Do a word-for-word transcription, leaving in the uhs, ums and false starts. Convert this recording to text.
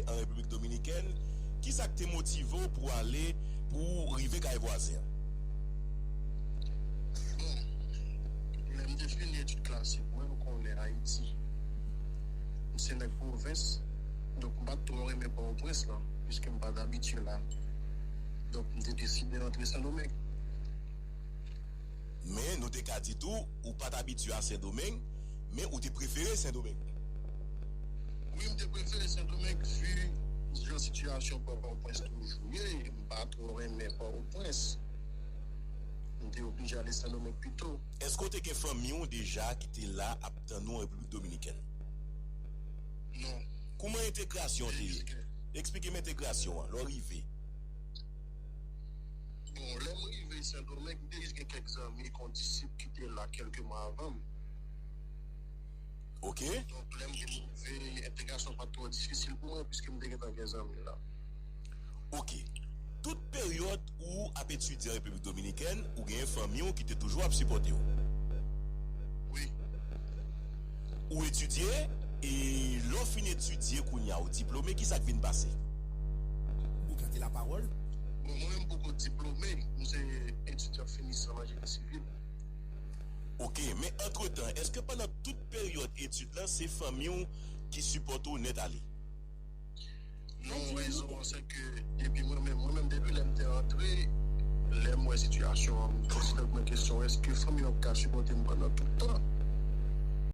an Repiblik Dominikèn, ki sa k te motive w pou w ale, pou w rive kay vwazen an? Bon, lè m te fini etid klasik mwen, ou konnen Ayiti, m se nèg pwovens, donk m pa t twò renmen Pòtoprens lan, piske m pa t abitye la. Donk m te deside antre Sendomeng. Men nou te ka di tou, ou pa t abitye a Sendomeng, men ou te prefere Sendomeng. Wi, m te prefere Sendomeng, vi jan sitiyasyon Pòtoprens toujou ye, m pa twò renmen Pòtoprens. M te oblije ale Sendomeng pito. Èske w te gen fanmi w deja ki te la ap tann ou an Repiblik Dominikèn? Non. Kouman entegrasyon te ye? Eksplike m entegrasyon an, lè w rive. Bon, lè m rive Sendomeng, m te jis gen kèk zanmi kondisip ki te la kèlke mwa avan m. Ok. Donk, lè m rive, entegrasyon pa t twò difisil pou mwen, piske m te gentan gen zanmi la. Ok. Tout peryòd ou ap etidye an Repiblik Dominikèn, ou genyen fanmi w ki te toujou ap sipòte w. Wi. Ou etidye, e lè w fin etidye kounye a, ou diplome, ki sa k vin pase? Ou gade la pawòl. Bon, mwen menm poko diplome, m se etidyan finisan nan jeni sivil. Ok, men antretan, èske pandan tout peryòd etid lan, se fanmi w ki sipòte w nèt ale? Non, rezon an se ke depi mwen menm, mwen menm depi lè m te antre, lè m wè sitiyasyon an, m konsidere mwen kesyon, èske fanmi an ka sipòte m pandan tout tan?